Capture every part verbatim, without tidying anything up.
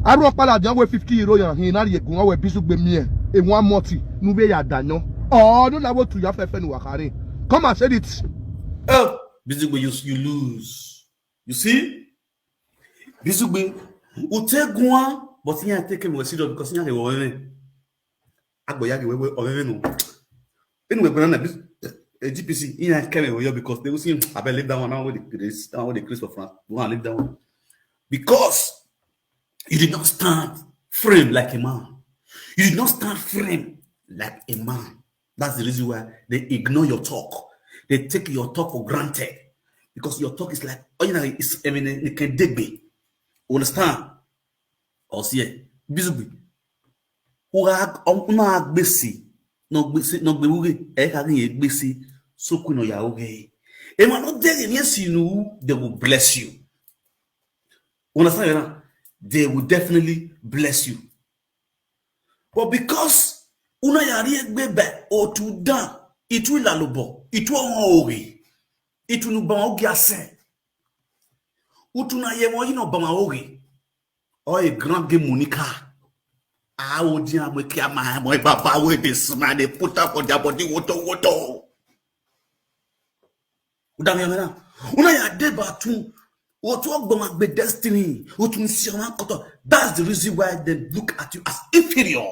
Arhuẹ ọkpa ladian wẹ fifty euro yan hin na rhie gun wẹ Bizugbe miẹn, e one month ne u vbe ya da yan. Ọ ne u na vbe otu ya fẹfẹ ne uwa khare. Come and say it. Oh, Bizugbe, you, you lose. You see? Bizugbe, u te guan, but iran te kevbe wẹ serious because iran kevbe ọmwẹmwẹ. Agbọn ya ghi wẹ wẹ ọmwẹmwẹ nọ. Enu wẹ gbẹna na, Biz-, eh, G P C, iran kevbe wẹ yọ because they will see, "Abeg, leave that one, that one wey dey craze, that one wey dey craze for France. Go and leave that one." Because you did not stand firm like a man. You did not stand firm like a man. That's the reason why they ignore your talk. They take your talk for granted. Because your talk is like, oh, you know, it's, I mean, it can dig me. Understand? Ọ siẹ, Bizugbe. U gha, ọ, u na gbe ese, ne ọ gbe ese, ne ọ gbe vbe ughe, ẹ i kha ghi rẹn gbe ese, sokpan ne ọ ya ru ghe. Emwa ne ọ deghẹ emwi esi ne u ru, they will bless you. Understand na? They will definitely bless you. But because u na ya rhie egbe ba otu dan, itu ilalobọ, itu ọmwa oghe, itu ne u ba ọmwa ogie asẹ, utu na ye ẹmwẹ ọyi ne ọ ba ọmwa oghe, ọ e grand game Monica. A wo dian mu ekia ma ẹmwẹ baba wey dey smile, dey put up for their body woto woto. U da miẹn mwẹ na? U na ya deba tun, otu ọgbọmwa gbe destiny, otu ne si ọmwa kọtọ. That's the reason why they look at you as inferior.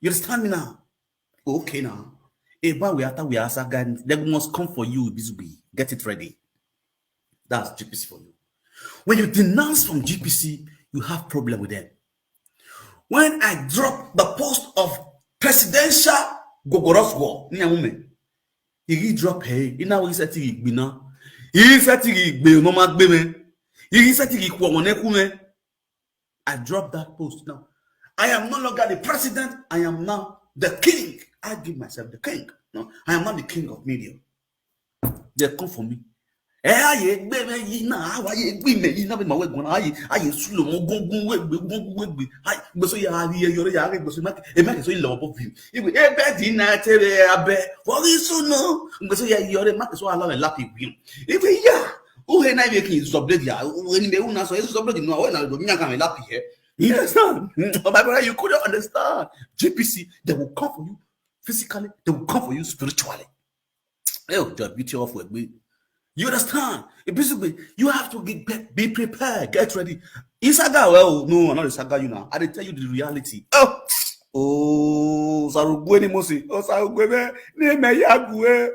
You understand me now? Okay now. Eba we ata we asa guy, they must come for you, Bizugbe. Get it ready. That's G P C for you. When you denounce from G P C, you have problem with them. When I drop the post of presidential Gogorosgo, ni a woman, he drop her, he now he said he gbina. He said he gbe no ma gbe me. He said he kwọ ne ku me. I drop that post now. I am no longer the president. I am now the king. I give myself the king. No, I am not the king of media. They come for me. Ẹ a ye gbe mẹ yi na, a wa ye gbe mẹ yi na, be ma wẹ guan, a ye, a ye sulo mo gungun wegbe, gungun wegbe. Ai, gbeso ya ri e yọrẹ ya ghe gbeso ma, e ma ke so ilẹ ọbọ view. Iwe, e bed na te re abẹ. What is so no? Gbeso ya yọrẹ ma ke so ala me lapi view. Iwe ya, u he na iwe ki zọbledi ya, u he ni me u na so, e zọbledi no, a wẹ na do mi na ka me lapi here. You understand? But my brother, you couldn't understand. G P C, they will come for you physically, they will come for you spiritually. Oh, the beauty of Wegbe. You understand? A Bizugbe, you have to get, be prepared, get ready. Isaga, well, no, I'm not Isaga you now. I dey tell you the reality. Oh, oh, Osarugue ni mo si. Osarugue me, ni me ya gue.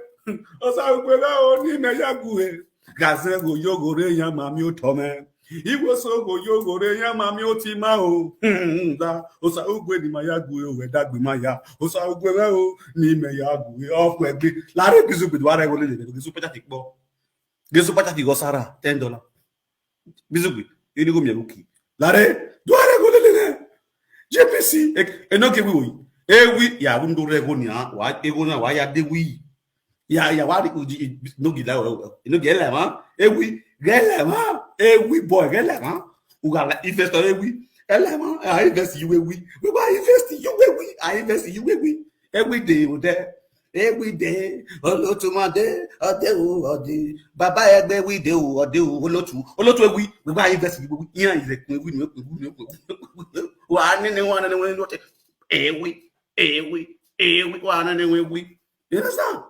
Osarugue me, o, ni me ya gue. Gazẹ gho yo gho re yan ma mi otọ mẹ. Iwoso gho yo gho re yan ma mi oti ma o. Hmm, da, Osarugue ni ma ya gue o, wẹ dagbe ma ya. Osarugue mwẹ o, ni mẹ ya gue, ọ khuẹ gbe. Lare Bizugbe do a rẹ gho lele, ghe super chat kpọ. Ghe super chat gho sara, ten dollar. Bizugbe, ini go mi ruki. Lare, do a rẹ gho lele nẹ. G P C, e, e no ke wi wo. E wi, ya wu ndo rẹ gho ni a, wa, e gho na, wa ya de wi. Ya, ya, wa ri, uji, i, no gi la, i no gi ẹlẹ mwa, ewi, ghẹ lẹ mwa, ewi boy, ghẹ lẹ mwa. U gha la investor ewi, ẹlẹ mwa, a invest you ewi. We wa invest you ewi, a invest you ewi. Every day, o dẹ, every day, Olotu ma de, ọ de o, ọ de. Baba ẹgbẹ wi de o, ọ de o, Olotu, Olotu ewi, we wa invest you ewi. Iran is a ewi, ewi, ewi, ewi, ewi. Wa nene, wa nene, wa nene, ewi, ewi, ewi, wa nene, ewi. You understand?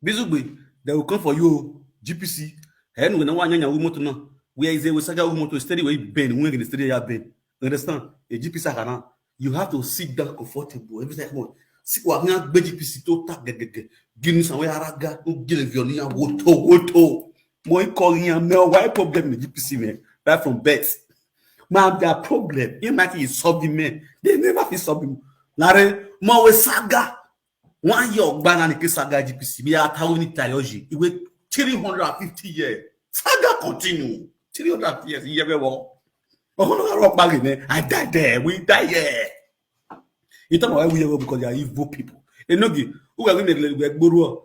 Bizugbe, they will come for you, G P C. Ẹ nu na wa nyanya wu moto na. Where is it? We saga wu moto, steady way bend, we can steady ya bend. You understand? A G P C kana, you have to sit down comfortable. Every time, come on. See, wa nya gbe G P C to ta gẹgẹgẹ. Gini san we araga, u gele vi oni ya woto, woto. Mo i call yan me, why problem in G P C, man? Right from birth. Man, their problem, he might is solving, man. They never fit solve him. Lare, mo we saga. One year ọgba na ni ke saga G P C, mi a ta ru ni ta yọ yi. Iwe three hundred and fifty years. Saga continue. Three hundred and fifty years, iye vbe vbọ. Ọhọ na rọ kpa ghe nẹ, I die there, we die here. Itama why we ever because they are evil people. Enogie, u ga ghi ne le gbe gboruo.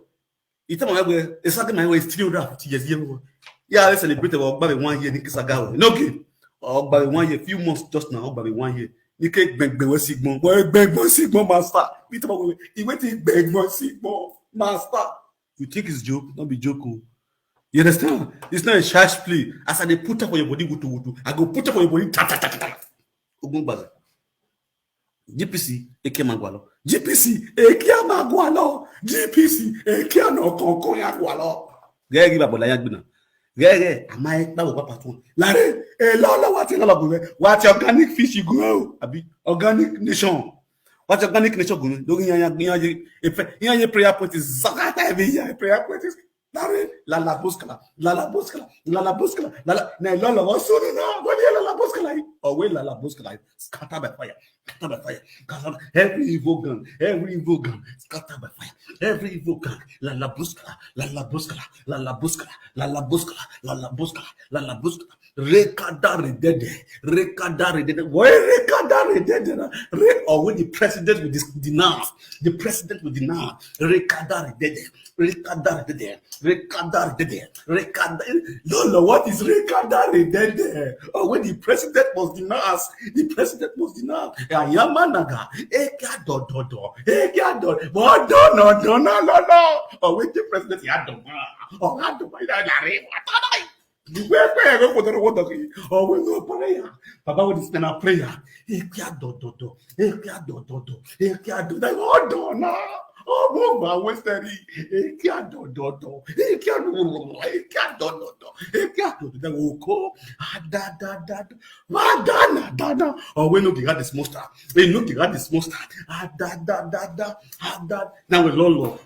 Itama why we, e saga ma we three hundred and fifty years, iye vbe vbọ. Yeah, let's celebrate our ọgba vbe one year ni ke saga we. Enogie, ọgba vbe one year, few months just now, ọgba vbe one year. Ni ke gbẹngbẹn wẹ sigbọn, wẹ gbẹngbẹn sigbọn, master. Bi tama wẹ, iwe ti gbẹngbẹn sigbọn, master. You think it's joke? Not be joke o. You understand? It's not a child's play. As I dey put am for your body, wutu wutu, I go put am for your body, ta ta ta ta ta. Ogun gbaza. G P C, ekia ma gualọ. G P C, ekia ma gualọ. G P C, ekia nọ kọnkọn ya gualọ. Ghẹ ghi vbe abọ la ya gbina. Ghẹ ghẹ, a ma ẹkpa vbe ọkpa part one. Lare, elọlọ wa tie elọlọ gun mwẹ. Wa tie organic fish gun mwẹ o. Abi, organic nation. Wa tie organic nation gun mwẹ. Do iran ya, iran ye, iran ye prayer point is zakata every year. Prayer point is Lare, lala boskala, lala boskala, lala boskala, lala, na elọlọ vbe ọ sunu na, wẹ ne lala boskala yi. Ọ wẹ lala boskala yi. Scatter by fire, scatter by fire, scatter by every evil gang, every evil gang, scatter by fire, every evil gang, lala boskala, lala boskala, lala boskala, lala boskala, lala boskala, lala boskala. Rekada redede, rekada redede. Why rekada redede na? Re, or when the president will dis-, denounce, the president will denounce. Rekada redede, rekada redede, rekada redede, rekada. No, no, what is rekada redede? Or when the president must denounce, the president must denounce. Ayama naga, ekia dododo, ekia do, but do no do na no no. Or when the president ya do ma, or ya do ma ya na re, what are they? Wẹ pẹ ẹre kò tọrọ wọ dọkì, ọ wẹ no prayer. Baba, we dey spend our prayer. Ekia dododo, ekia dododo, ekia dododo. Ọ dọ na, ọ bọ gba wẹ sẹri. Ekia dododo, ekia dododo, ekia dododo, ekia dododo. Oko, adadadada, adadadada. Ọ wẹ no give her this monster. E no give her this monster. Adadadada, ada. Now we lolo.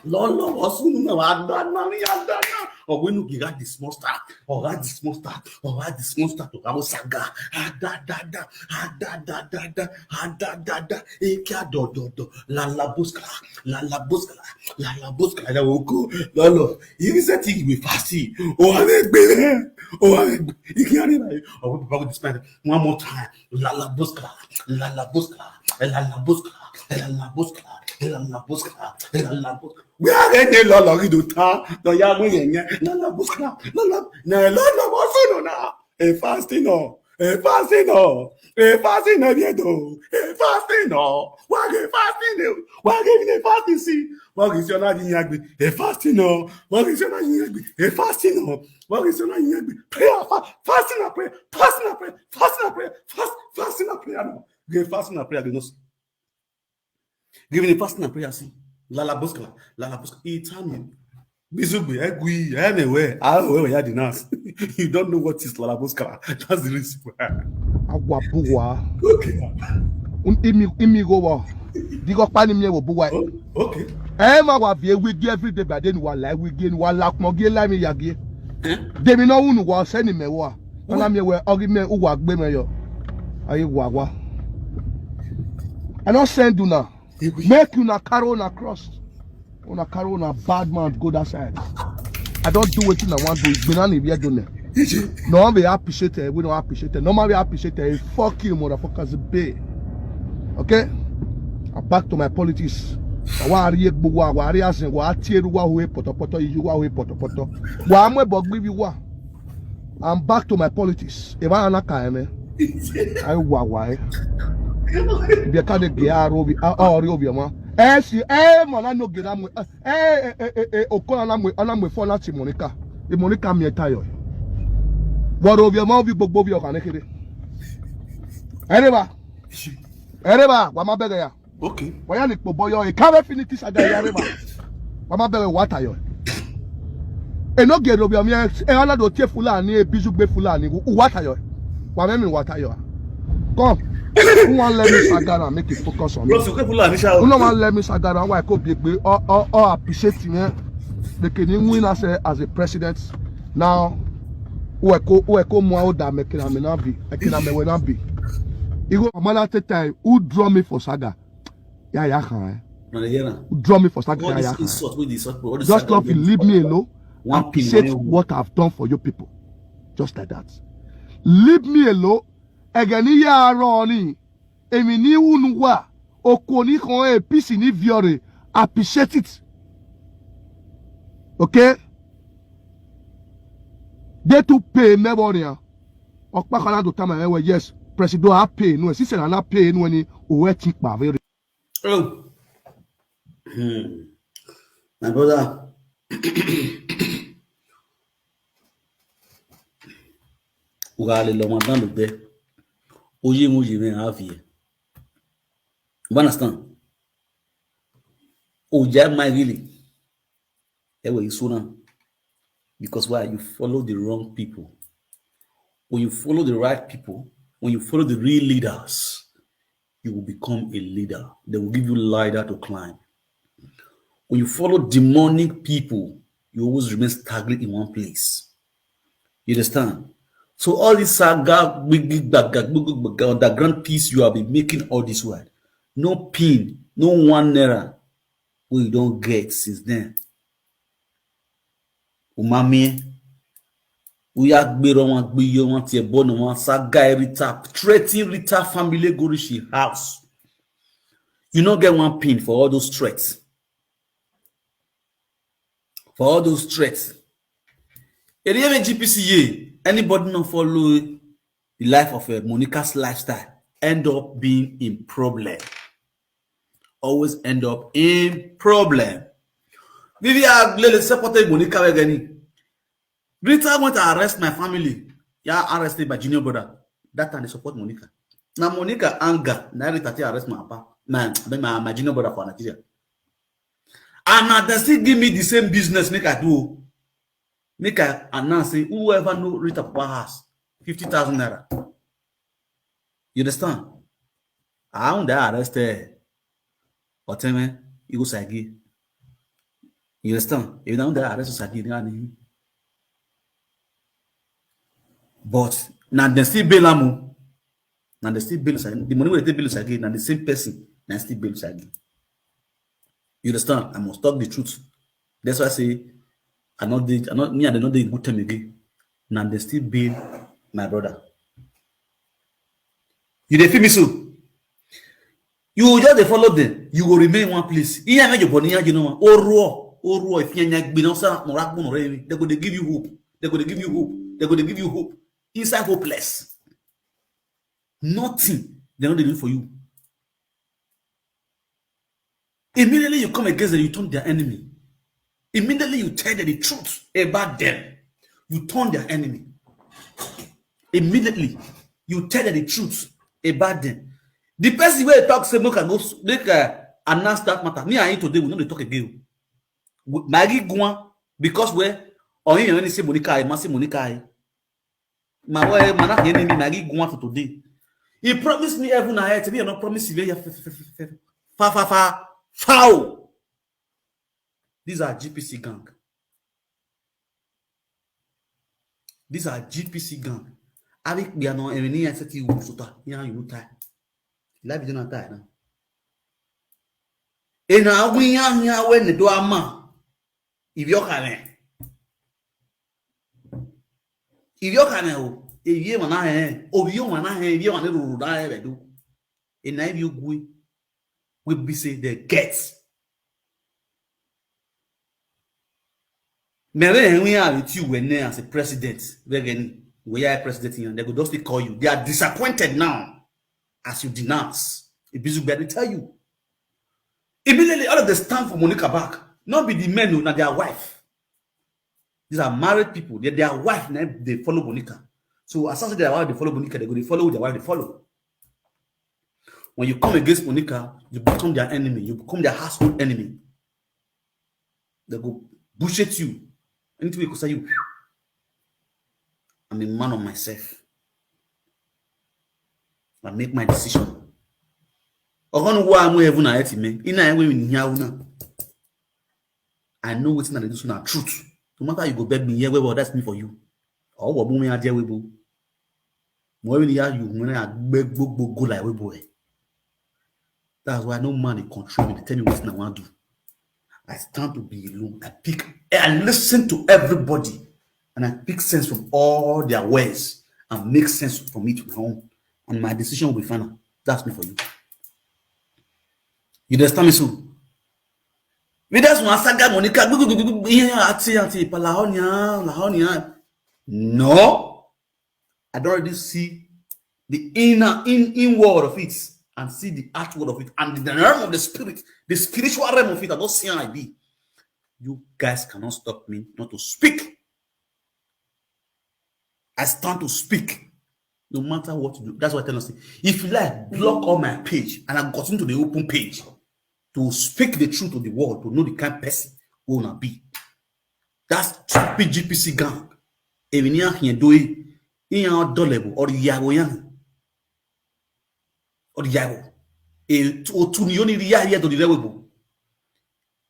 Lọlọ, ọ sunu na, wa da na, ya da na. Ọ wẹ ne u ghi gha dismonster, ọ gha dismonster, ọ gha dismonster to gha vbe saga. A da da da, a da da da da, a da da da. Ekia dọdọdọ, lala boskala, lala boskala, lala boskala. Ya wo ko, lọlọ. Irisẹ ti we fast. O wa vbe gbe, o wa vbe gbe. Ikia re na, ọ wẹ baba we dispense one more time. Lala boskala, lala boskala, lala boskala, lala boskala, lala boskala, lala boskala. Wẹ a ghẹ ne lọlọ ghi do ta, nọ ya mu yẹnyẹn, lala boskala, lala, ne lọlọ vbe ọ sunu na. E fasting nọ, e fasting nọ, e fasting nọ, vbe do, e fasting nọ. Wa ghe fasting nọ, wa ghe vbene fasting si, wa ghe si ọ na yi yan gbe, e fasting nọ, wa ghe si ọ na yi yan gbe, e fasting nọ, wa ghe si ọ na yi yan gbe. Prayer, fa-, fasting and prayer, fasting and prayer, fasting and prayer, fast, fasting and prayer nọ. Ghe fasting and prayer ghe nọ. Giving a fasting and prayer, see. Lala boskala, lala boskala. He tell me, Bizugbe, egui, anywhere, I will ya denounce. You don't know what is lala boskala. That's the reason why. Awa buwa. Okay. Un, imi, imi go wa. Digo pani mi wo buwa. Oh, okay. Eh, ma wa vie wigi every day, but then wa la wigi, wa la kmo gi la mi ya gi. Eh? De mi no unu wa se ni me wa. Ana mi we, ogi me uwa gbe me yo. Ayi wa wa. I don't send una. Make una carry una cross. Una carry una bad man go that side. I don't do wetin I want do. It's been an evil do. No one will appreciate it. We don't appreciate it. No man will appreciate it. Fuck you, motherfuckers. Be. Okay? I'm back to my politics. Wa ri egbo wa, wa ri azen, wa tie ru wa hu e potopoto, iju wa hu e potopoto. Wa mu ebo gbe ivbi wa. I'm back to my politics. Eva na ka eme. Ai wa wa e. Bi ka de ge a ro bi, a, a ri ovbi ọmwa. E si, e ma na no ge na mu, e, e, e, e, e, oko na mu, na mu fo na ti Monica. E Monica mi e ta yo. Wa ro ovbi ọmwa, ovbi gbogbo ovbi ọkhan ne kere. Ereva. Ereva, wa ma bẹghe ya. Okay. Wa ya ni kpo bọyọ, e ka vbe fini ti saga ya reva. Wa ma bẹghe wa ta yo. E no ge ro bi ọmọ, e na do tie Fulani, e Bizugbe Fulani, u wa ta yo. Wa mẹ mi wa ta yo. Come. Who wan let me saga na make it focus on me? Bro, so ke Fulani sha o. Who no wan let me saga na, wa ko bi egbe, or, or, or appreciate me. They can win as a, as a president. Now, we ko, we ko mu a oda me kina me na bi, e kina me we na bi. Igho, amala te time, who draw me for saga? Ya, ya khan, eh. Now, they hear am. Who draw me for saga? All ya, this ya khan. Insult with this, what, what is Just saga love you, again? Leave me alone. One pin Appreciate money. What I've done for you people. Just like that. Leave me alone. Ẹghẹ ne I ya rrọọ ni, emwi ne I ru ne uwa, okuo ni khọn, e peace ne I viọ rre, appreciate it. Okay? They to pay me vbe ọrian. Ọkpa kha na do tama mwẹ wẹ, yes, Presido a pay nuẹn, sisẹ na na pay nuẹn ni, owẹ ti kpa vbe rre. Oh. Hmm. My brother, U gha lele ọmwa dan lodẹ, oyi mwẹ oyi mwẹ a viẹ. You understand? Oya ma really. Ẹ wẹ iso na. Because why? You follow the wrong people. When you follow the right people, when you follow the real leaders, you will become a leader. They will give you ladder to climb. When you follow demonic people, you always remain stagnant in one place. You understand? So all this saga, gbigbi gbaga, gbigbi gbaga, underground peace you have been making all this while. No pin, no one naira wey you don get since then. U ma miẹn. U ya gbe rre ọmwa, gbe iye ọmwa, tie ẹbọ ne ọmwa, saga Rita, threaten Rita family go reach his house. You no get one pin for all those threats. For all those threats. Eri eme G P C ye, anybody no follow the life of, uh, Monica's lifestyle, end up being in problem. Always end up in problem. Vivi a lele support Monica vbe ẹghẹ ni. Rita went to arrest my family. Ya arrested by Junior brother. That time they support Monica. Na Monica anger, na Rita take arrest my papa, my, my, my junior brother for Nigeria. And na dem still give me the same business make I do o. Make I announce say whoever know Rita papa house, fifty thousand naira. You understand? I won't die arrested. Or tell me, you go Sagi. You understand? If you don't die arrest Sagi, they are. But now they still bail am o. Now they still bail Sagi. The money wey they take bail Sagi, now the same person, now still bail Sagi. You understand? I must talk the truth. That's why I say, I not dey, I not, me and dem no dey in good term again. Now they still bail my brother. You dey feel me so? You just dey follow them. You go remain one place. Iyan me your body, you know. Oruo, oruo, if you ain't been outside, no rap, no rain. They go dey give you hope. They go dey give you hope. They go dey give you hope. Inside hopeless. Nothing they no dey do for you. Immediately you come against them, you turn their enemy. Immediately you tell them the truth about them, you turn their enemy. Immediately you tell them the truth about them. The person wey talk say make I go s-, make I announce that matter. Me and him today, we no dey talk again. We, my agi guan because where or him only say Monica, I must say Monica. My boy, man, I enemy, my agi guan to today. He promised me heaven and earth. Me, I not promise you. Fa, fa, fa, foul. These are G P C gang. These are G P C gang. Abi kpia no, even ni aseti u sota, ya you tie. Life is not tie now. Ena awi ya ya we ne do ama. Ivbi ọkhanmwẹ. Ivbi ọkhanmwẹ o, ivbi emwa na hẹn, ovbi ọmwa na hẹn, ivbi emwa ne roro na hẹn vbe do. Ena ivbi ogue wey be say they get. Mẹ vbe rẹn iran vbe tie uwẹ nẹ as a president, vbe ẹghẹ ni, wẹ ya president iran, they go just still call you. They are disappointed now as you denounce. Ibizu, I dey tell you. Immediately, all of them stand for Monica back. Not be the men, no, na their wife. These are married people. They, their wife, na, they follow Monica. So as soon as their wife, they follow Monica, they go, they follow their wife, they follow. When you come against Monica, you become their enemy. You become their household enemy. They go bullshit you. Anything will concern you. I'm a man of myself. I make my decision. Ọghọ ne uwa mu heaven and earth me. Ina ewe ni hia una. I know wetin I dey do, so na truth. No matter you go beg me here, well, that's me for you. Or what me I deal with, boo. Mo even hear you when I beg gbogbo go like we boy. That's why no man dey control me. They tell me wetin I wan do. I stand to be alone. I pick, I listen to everybody, and I pick sense from all their words and make sense from it to my own. And my decision will be final. That's me for you. You understand me so? With that one, saga Monica, auntie, auntie, palahonia, lahonia. No. I don already see the inner, in, inward of it and see the outward of it and the realm of the spirit, the spiritual realm of it. I don see how I be. You guys cannot stop me not to speak. I stand to speak. No matter what you do, that's why I tell us, if you like, block all my page, and I continue to the open page to speak the truth to the world, to know the kind person who una be. That stupid G P C gang. Emwi ne iran khian do e, iran dọlọ ẹvbo, ọ rhie ẹvbo iran. Ọ rhie ẹvbo. E, otu ni yo ni rhie, rhie do ni rre ẹvbo ebo.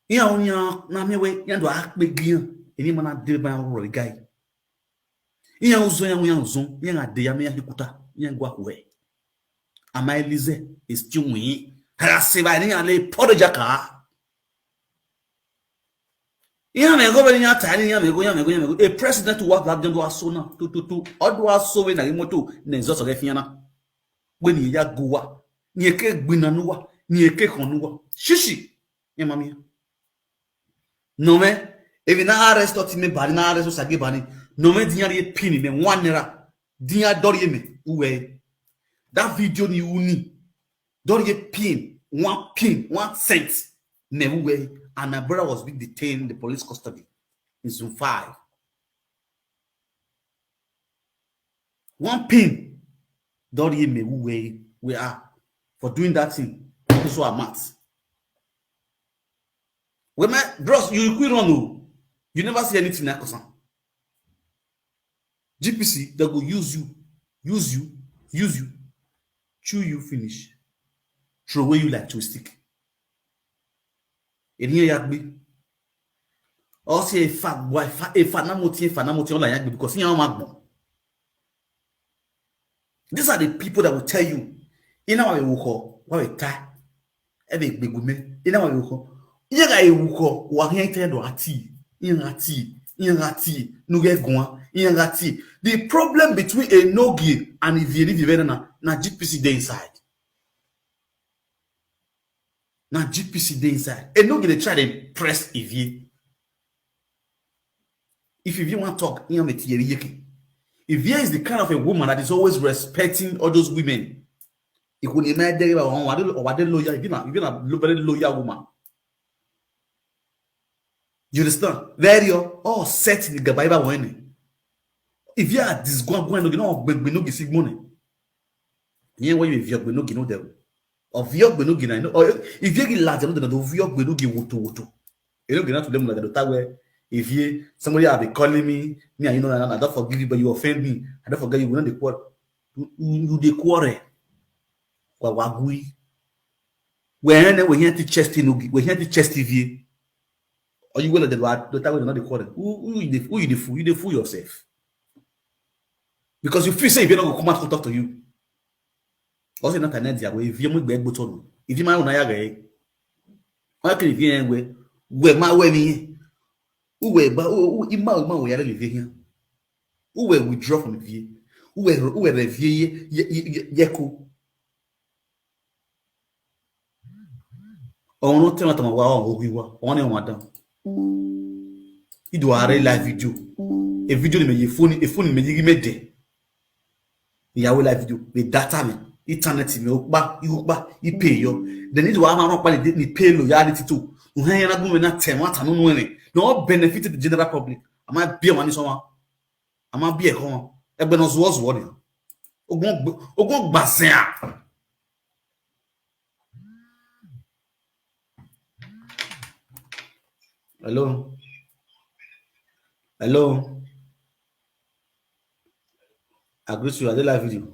Iran ọnii na miẹn wẹ iran do a kpe gie iran, eni ma na deba iran rhurhu ẹre ga. Iran uzọ, iran, iran uzọ, iran gha de ya mẹ iran hekuta, iran gua khuẹ. Ama Elize, e still win. A gha sẹ evbare ne iran le porridge aka. Iran mwẹ igho vbene iran ta, iran mwẹ igho, iran mwẹ igho, iran mwẹ igho. A president wa vbe agbọn do a so na, tututu, ọ do a so vbene a ghi mu ẹto ne exhaust ọghe fian na. Wẹ ne irẹn ya gu uwa, ne irẹn ke gbinna ne uwa, ne irẹn ke khọn ne uwa. Shishi, iran ma miẹn. Nọ mwẹ, emwi ne a arrest ọtẹn mẹ ba ni, ne a arrest Osagie ba ni, nọ mwẹ, de iran rhie pin mẹ one naira, de iran dọrhie mẹ, uwẹ. That video ni u ni, dọrhie pin, one pin, one cent, mẹ vbe uwẹ, and my brother was being detained in the police custody in zone five. One pin, dọrhie mẹ vbe uwẹ, we are for doing that thing. So I'm out. Well, my bros, you quick run o. You never see anything like concern. G P C, they go use you, use you, use you, chew you finish, throw away you like toothstick. Eni ya gbe. Ọ si efa gua, efa, efa na motiẹn, efa na motiẹn, ọ la ya gbe because iran ma gbọn. These are the people that will tell you, ina wa vbe ru khọ, wa vbe ta, ẹ vbe gbe gu mẹ, ina wa vbe ru khọ. Iran gha ru khọ, wa khian itan do a tie, iran gha tie, iran gha tie, ne u ghẹ guan, iran gha tie. The problem between Enogie and Ivie, Ivie vbe na, na G P C dey inside. Na G P C dey inside. Enogie dey try to impress Ivie. If Ivie wan talk, iran vbe tie vbe iyeke. Ivie is the kind of a woman that is always respecting all those women. Ikhu ne ma dẹ ghe ba wa de, wa de loyal, Ivie na, Ivie na lo-, very loyal woman. You understand? Very o, ọ set ni gaba iba wẹn ni. Ivie a disguan guan Enogie, na ọ gbẹn gbẹn Enogie si gbọn nẹ. Iran wẹ Ivie ọ gbẹn Enogie ne odẹ. Ọ viọ gbe Enogie na, ọ, Ivie ghi ladian ne odẹ na do viọ gbe Enogie woto woto. Enogie na tu lemu ladian do ta wẹ, Ivie, somebody have been calling me, me and you know, I don't forgive you, but you offend me. I don't forget you, we no dey quarrel. You, you, you dey quarrel. Wa, wa gui. We here, we here to chest Enogie, we here to chest Ivie. Or you will not do that way, not the quarrel. Who, who you dey, who you dey fool? You dey fool yourself. Because you feel say Ivie no go come out to talk to you. Ọ sẹ ne a ta ne dia wẹ Ivie mu egbe gbe otọ nọ. Ivie ma rẹn na ya ghẹ. Ọ kere Ivie rẹn wẹ, wẹ ma wẹ emwi rẹn. Uwẹ gba, u, u, ima, ima wẹ ya rre Ivie khian. Uwẹ withdraw from Ivie. Uwẹ, uwẹ rẹ Ivie ye, ye, ye, ye, ye ko. Ọmwa ne ọ tẹ emwa tama wa, ọ ghi wa, ọmwa ne ọmwa dan. I do a rre live video. E video ni mẹ ye phone, e phone ni mẹ ye ghi mẹ dẹ. I ya wẹ live video, vbe data mẹ, internet mẹ, okpa, igho okpa, I pay yọ. Then I do a ma rhọkpa ni, ni pay loyalty to. U hẹn iran na gu mwẹ na tẹ emwa ta ne unu ẹmwẹ. Ne ọ benefit the general public. A ma biẹ ọmwa ni sẹ ọmwa. A ma biẹ ẹkhọ ọmwa. Ẹgbẹ ne ọ zuọ zuọ nia. Ogun gb-, ogun gba zẹan. Hello? Hello? I greet you. I dey live video.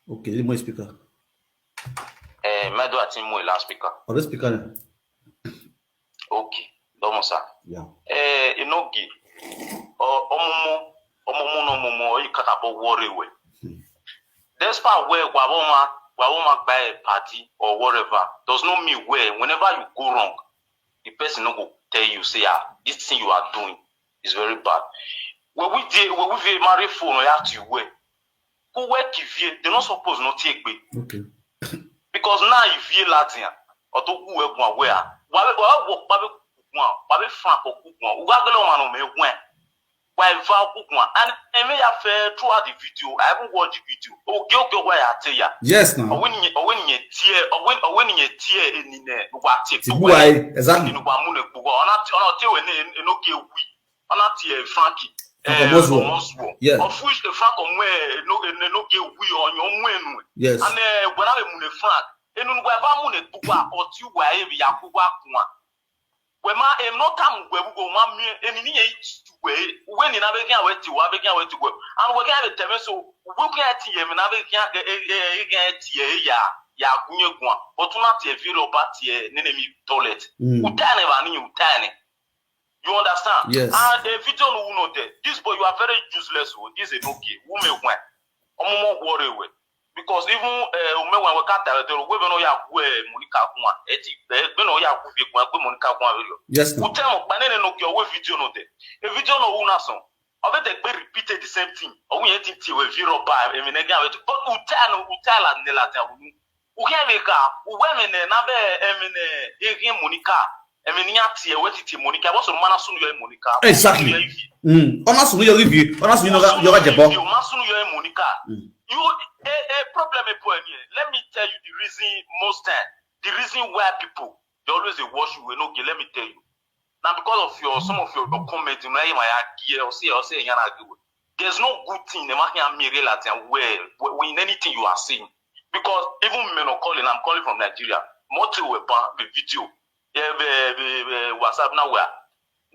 Okay, leave my speaker. Eh, Medo, I think more loudspeaker. Or the speaker then? Okay, dọmọ sa. Yeah. Eh, Enogie, ọ, ọmọmọ, ọmọmọ ne ọmọmọ, ọ i kakabọ worry wẹ. Hmm. Despite wẹ wa vbe ọmwa, wa vbe ọmwa gba ẹ party or whatever, does not mean wẹ whenever you go wrong, the person no go tell you say, "Ah, this thing you are doing is very bad." Wẹ wi die, wẹ wi vie ma rre phone ya ti wẹ. Ku wẹ ki Ivie, they no suppose no tie egbe. Okay. Because now Ivie ladian, ọ do gu wẹ guan wẹ a. Wa vbe, wa vbe wọ kpa vbe gu guan, wa vbe frank ọ gu guan. U gha gele ọmwa ne ọ mẹ wẹn. Wa eva gu guan. And ẹmwẹ ya fẹ throughout the video, I even watch the video. Ogie ogie wa ya te ya. Yes, now. Ọ wẹ ni, ọ wẹ ni tie, ọ wẹ, ọ wẹ ni tie eni nẹ, wa tie. Ti bu wa, exactly. Ni wa mu ne gbugbọ. Ọ na tie, ọ na tie wẹ ne, Enogie wi. Ọ na tie Frankie, Frank eh, Omozuo. Omozuo. Yeah. Of which, eh, Frank ọ mu, eh, no, eh, no ge wi ọyọn mu enu. Yes. And, eh, wẹ na vbe mu ne Frank. Enu ne uwa ba mu ne kpukpa, ọ tie uwa, e vbe ya ku uwa guan. Wẹ ma, emwi ne ọ tama uwẹ vbe uwẹ, u ma miẹn, eni ne irẹn i tie uwẹ, uwẹ eni na vbe khian wẹ tie uwa, vbe khian wẹ tie uwẹ. And wẹ khian vbe tẹ mwẹ so, uwẹ khian tie emwi na vbe khian, e, e, e, e khian tie ẹre ya, ya gu yẹn guan. But u na tie Evie Rọba tie nene emwi toilet. Mm. U ta nẹ evba ni, u ta nẹ. You understand? Yes. And the video ne u ru nọ dẹ, this boy, you are very useless o, this is no game. Uwẹ mẹ wẹn, ọmọ ọmọ wọrẹ wẹ. Because even, eh, u mẹ wẹn, wẹ ka ta ẹdẹ, wẹ vbe ne ọ ya gu, eh, Monica guan, ẹ ti gbe, egbe ne ọ ya gu Evie guan, egbe Monica guan vberriọ. Yes, sir. U ta ẹmwẹ ọkpa nene ne ọ gie ọwẹ video nọ dẹ. E video ne u ru na sọn, ọ vbe dẹ gbe repeat the same thing. Ọ wẹ irẹn ti tie wẹ Evie Rọba, emwi ne ẹgẹ avbe, but u ta nẹ, u ta la ne ladian unu. U khian vbe kha, uwẹ ẹmwẹ ne na vbe ẹmwẹ ne eghiẹn Monica, ẹmwẹ ne iran tie, wẹ ti tie Monica, what's the man sunu yọ Monica? Exactly. Ọ na sunu yọ Evie. Mm. Ọ na sunu yọ Evie, ọ na sunu yọ gha, yọ gha jẹbọ. Ọ ma sunu yọ Monica. Mm. You, a, a problem, a point here. Let me tell you the reason most time. The reason why people, they always dey watch you, no get, let me tell you. Now, because of your, some of your, your comments, you know, you might argue, or say, or say, you know, there's no good thing, they might hear me real at and where, where, in anything you are saying. Because even men are calling, I'm calling from Nigeria. More to a ban, the video, yeah, the, the, the WhatsApp now where.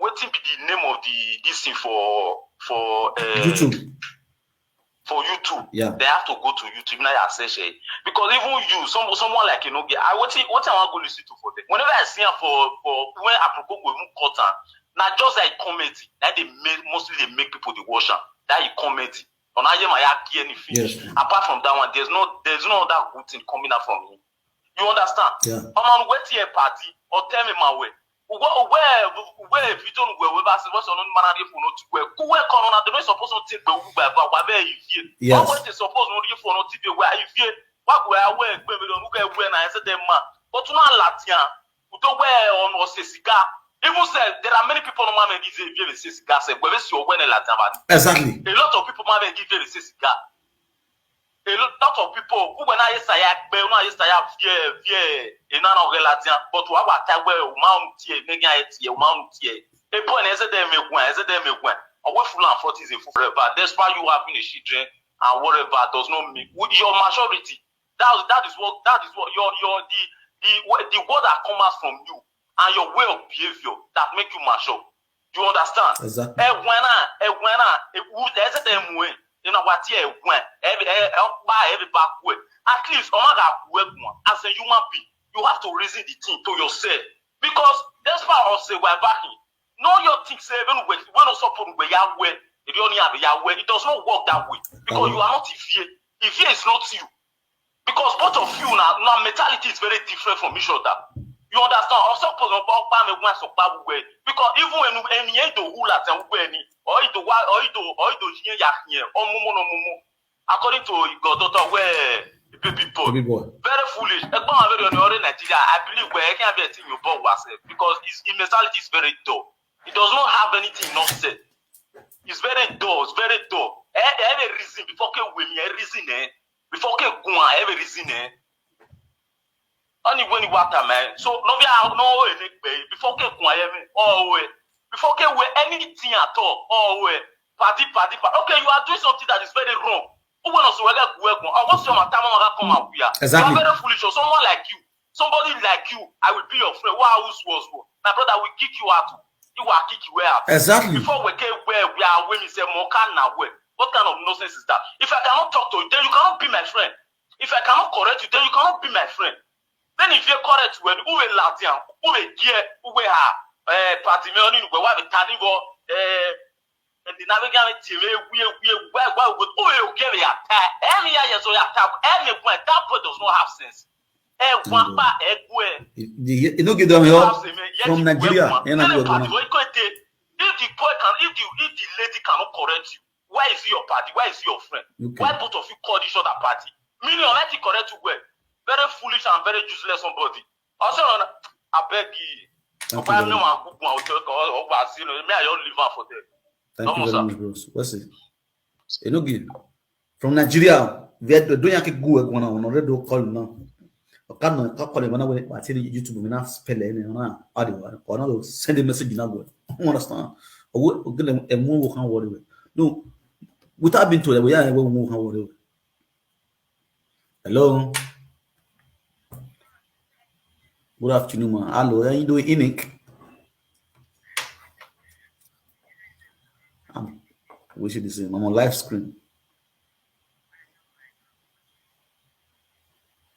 Wetin be the name of the, this thing for, for, uh, YouTube? For YouTube, yeah, they have to go to YouTube now, you search it. Because even you, some, someone like, you know, I, what, what I want to go listen to for them. Whenever I see him for, for when Aproko go even cut am, na just like comment, that they make, mostly they make people dey watch am. That he comment. On how you might get anything. Yes. Apart from that one, there's no, there's no other good thing coming out from him. You understand? Yeah. Ọmọ nu wẹ tie party, ọ tẹ mwẹ ma wẹ. Uwẹ, uwẹ, uwẹ video nu wẹ, wẹ ba se, wẹ sọ nọ ni ma na rhie phone ọtẹn wẹ. Ku wẹ kọ nọ na, they no suppose to take the uwẹ ba, wa vẹ Evie. Yes. Wa wẹ they suppose no rhie phone ọtẹn wẹ, wa Evie. Wa gu wẹ, wẹ gbe mi lọ, nu kẹ wẹ na, ẹ sẹ dẹ ma. But u na ladian, u do wẹ ọ, ọ se cigar. Even sef, there are many people no ma vẹ give Evie se cigar sef, wẹ vbe si ọ wẹ ne ladian ba ni. Exactly. A lot of people ma vẹ give Evie se cigar. A lot of people, uwẹ na ye sa ya gbe, u na ye sa ya viẹ, viẹ, ena na ọghe ladian, but wa wa ta wẹ, u ma unu tie, ne ghan tie, u ma unu tie. E point, ẹ zẹ dẹ mẹ wẹn, ẹ zẹ dẹ mẹ wẹn. Always full and forth is a fool forever. Despite you having a children and whatever does not mean with your maturity. That, that is what, that is what your, your, the, the, the word that comes out from you and your way of behavior that make you mature. You understand? Exactly. Ẹwẹn na, ẹwẹn na, e, u, ẹ zẹ dẹ mu ẹn, ena wa tie ẹwẹn, ẹ, ẹ, ẹ, ọkpa ẹ vbe ba kuẹ. At least, ọ ma gha kuẹ guan. As a human being, you have to reason the thing to yourself. Because despite us say we're backing, no, you think say, when we, when we support we ya we, if you only have ya we, it does not work that way. Because you are not Evie. Evie is not you. Because both of you now, now mentality is very different from each other. You understand? Also, for example, Opa me wan so pa we. Because even when any do who la tell we any, or you do why, or you do, or you do here ya here, or momo no momo. According to your daughter, where baby boy, baby boy, very foolish. Ẹ̀gbọ́n, very on Nigeria. I believe where I can be a thing you bought was because his, his mentality is very dull. He does not have anything not said. It's very dull. It's very dull. Eh, eh, every reason before ke we me, every reason eh. Before ke guan, every reason eh. Only when you water man. So no be a no any before ke guan every, oh we. Before ke we anything at all, oh we. Party, party, party. Okay, you are doing something that is very wrong. Who want us to work? I want some time I come out here. Exactly. You are very foolish. Or someone like you, somebody like you, I will be your friend. Why who's was who? My brother will kick you out. He will kick you out. Exactly. Before we get where we are, when you say Moka now where? What kind of nonsense is that? If I cannot talk to you, then you cannot be my friend. If I cannot correct you, then you cannot be my friend. Then if you correct when who will Latian, who will gear, who will have, eh, party me on in where we tani go, eh, and the navigate TV, we, we, where, where would, who will give me a tie? Any year, so you have any point, that point does not have sense. Eh, one pa, eh, where? You, you, you know, get them here from Nigeria. If the boy can, if the, if the lady cannot correct you, where is your party? Where is your friend? Okay. Why both of you call each other party? Meaning, let it correct you well. Very foolish and very useless somebody. Also, I beg you. Thank you very much. Me, I don't leave her for there. Thank you very much, bros. What's it? Enogi, from Nigeria, we are doing a good work one on already call now. Ka no, ka call him na we, but tell YouTube me na spell any na. Adi wa, or na send a message na go. You understand? Owo gele emu wo khan wọrẹ wẹ. No, without being told, we ya we wo khan wọrẹ wẹ. Hello. Good afternoon, man. Hello, how you doing, Enoch? I'm wishing the same. I'm on live screen.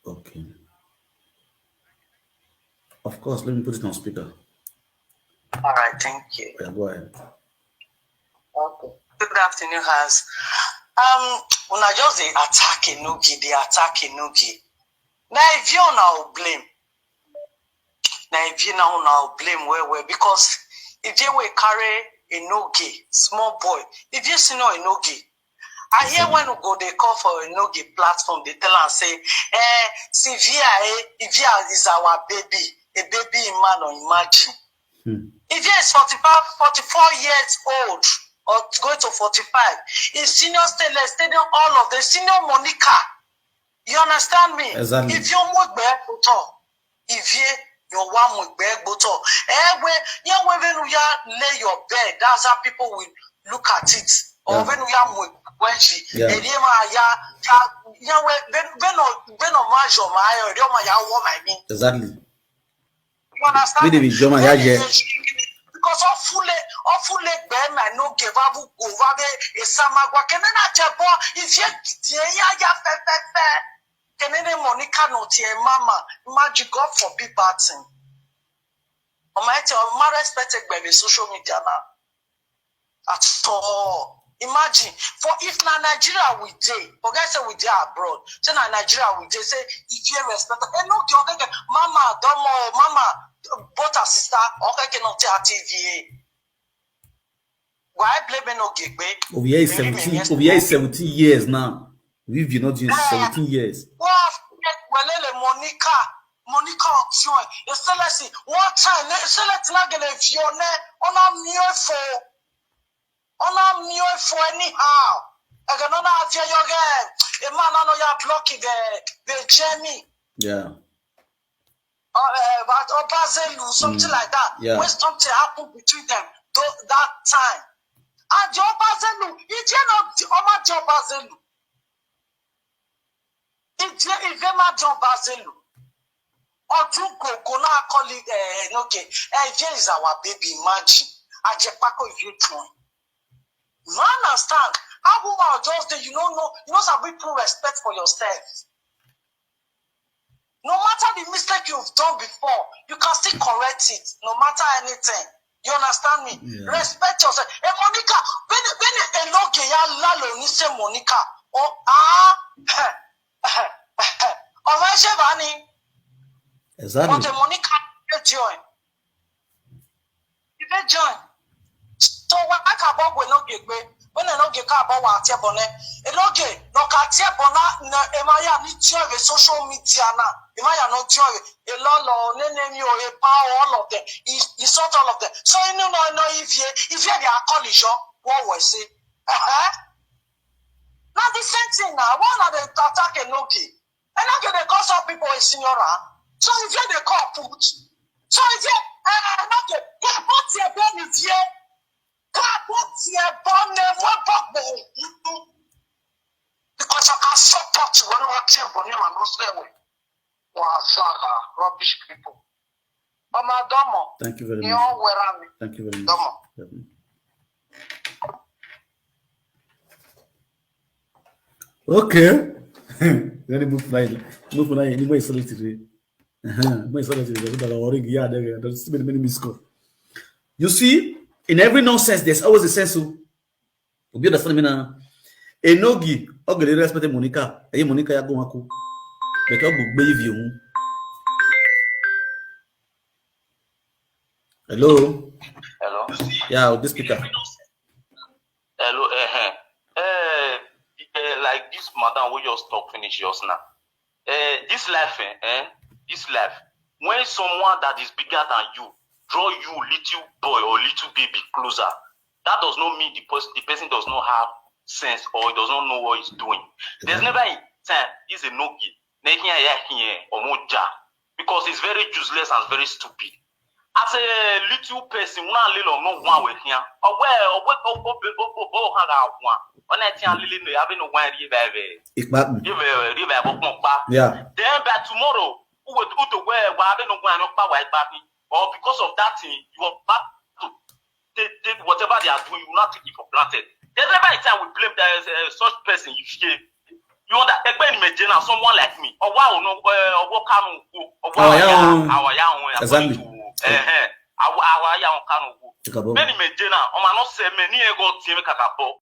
Okay. Of course, let me put it on speaker. All right, thank you. Yeah, go ahead. Okay. Good afternoon, house. Um, una just dey attack Enogie, dey attack Enogie. Na Ivie una o blame. Na Ivie na una o blame well well because Ivie wey carry Enogie, small boy. Ivie senior Enogie. I hear when we go dey call for Enogie platform, dey tell am say, eh, see Ivie, eh, Ivie is our baby. A baby in man or imagine. Hmm. Ivie is forty-five, forty-four years old or going to forty-five. His senior Stainless, senior all of them, senior Monica. You understand me? Exactly. Ivie mu egbe gbe otọ. Ivie, you wa mu egbe gbe otọ. Eh, we, yeah, we, when you ya lay your bed, that's how people will look at it. Or yeah, when you ya mu egbe gbe ji, yeah, and you ma ya, ya, yeah, we, when, when no, when no ma jo ma, eh, you ma ya wo ma mi. Exactly. You understand? Because ọ fule, ọ fule egbe ma Enogie vbe avbe ugo vbe avbe esamagua. Kene na jẹ bọ, Ivie gidi ya ya fẹfẹfẹ. Kene ne Monica nọ tie mama, imagine, God forbid bad thing. Ọ ma tẹ, ọ ma respect egbe vbe social media na. At all. Imagine, for if na Nigeria we dey, forget say we dey abroad. Say na Nigeria we dey, say if you respect, Enogie, okay, okay, mama, domo, mama, brother, sister, okay, okay, no, T V A. Why blame Enogie gbe? Ovie is seventeen, Ovie is seventeen years now. We've been not doing seventeen years. Wa, welele Monica, Monica ọtiọnrẹn, Excellency, one time, ne Excellency na gele viọ nẹ, ọ na miẹn fo. Ọ na miẹn fo anyhow. Ẹghẹ ne ọ na viẹ yọ ghẹ, emwa na nọ ya block vbe, vbe Germany. Yeah. Uh, uh, but Obazelu, something like that. Yeah. When something happened between them, tho-, that time. And the Obazelu, he did not, Oma the Obazelu. He did, he did not the Obazelu. Or do go, go now call it, uh, Enogie. Uh, here is our baby, imagine. Ajepako, you join. You understand? How woman just dey, you don't know, you know, some people respect for yourself. No matter the mistake you've done before, you can still correct it, no matter anything. You understand me? Yeah. Respect yourself. Hey, Monica, when, when Enogie ya lalo ni say Monica, oh, ah, ọmọ ẹ ṣe bá ni. Exactly. But the Monica, you join. You dey join. So wa ka bọ gu Enogie gbe. When Enogie ka bọ wa tie ẹbọ nẹ. Enogie, nọ ka tie ẹbọ na, na, emwa ya ni tie vbe social media na. Emwa ya nọ tie vbe. Elọlọ, nene mi o, epa o, all of them. He, he insult all of them. So inu nọ, nọ Ivie, Ivie dey call Ijo. What was it? Uh-huh. Na the same thing now. Why una dey attack Enogie? Enogie dey call some people a senior. So Ivie dey call put. So Ivie, eh, eh, Enogie, ka bọ tie ẹbọ ni Ivie. Ka bọ tie ẹbọ ne mu ẹbọ gbe. Because I can support you when you want to, but you are not there. Wa zagha, rubbish people. Ọma domo. Thank you very much. Thank you very much. Domo. Okay. Very good flight. Good flight. Anybody saw it today? Uh-huh. Anybody saw it today? There's a lot of already, yeah, there, there's many, many missed call. You see, in every nonsense, there's always a sense of, you understand me now? Enogie, okay, respect Monica. Hey, Monica, ya go, uncle. But I'll be you. Hello? Hello? Yeah, with this speaker. Hello, eh, eh. Eh, eh, like this madam we just talk finish just now. Eh, this life, eh, eh, this life, when someone that is bigger than you draw you, little boy or little baby, closer, that does not mean the pers-, the person does not have sense or he does not know what he's doing. There's never a time he's a Enogie. Never here, here, or more ja. Because he's very useless and very stupid. As a little person, u na lele ọmọ owan wẹ khian. Ọ wẹ, ọ wẹ, ọ, ọ, ọ, ọ, ọ, ọ, ọ, ha gha wan. Ọ na tian lele ne avbe ne owan rhie vbe ẹvbo. Ikpakpu. Rhie vbe, rhie vbe ẹvbo kpọnkpa. Yeah. Then by tomorrow, u will, u do wẹ, wa avbe ne owan ne ọkpa wa igba khin. Or because of that thing, you are back to take, take whatever they are doing, you will not take it for granted. There's never a time we blame the, uh, such person, you share. You understand? Egbe ni mẹ je na, someone like me. Ọwa o no, eh, ọwa Kanu wo. Ọwa Awa ya ya, họn. Awa ya họn, according Exactly. to, eh, eh. Awa, awa ya họn Kanu wo. Kakabọ. Mẹ ni mẹ je na, ọmọ nọ sẹ mẹ ni ẹghọ tie mẹ kakabọ.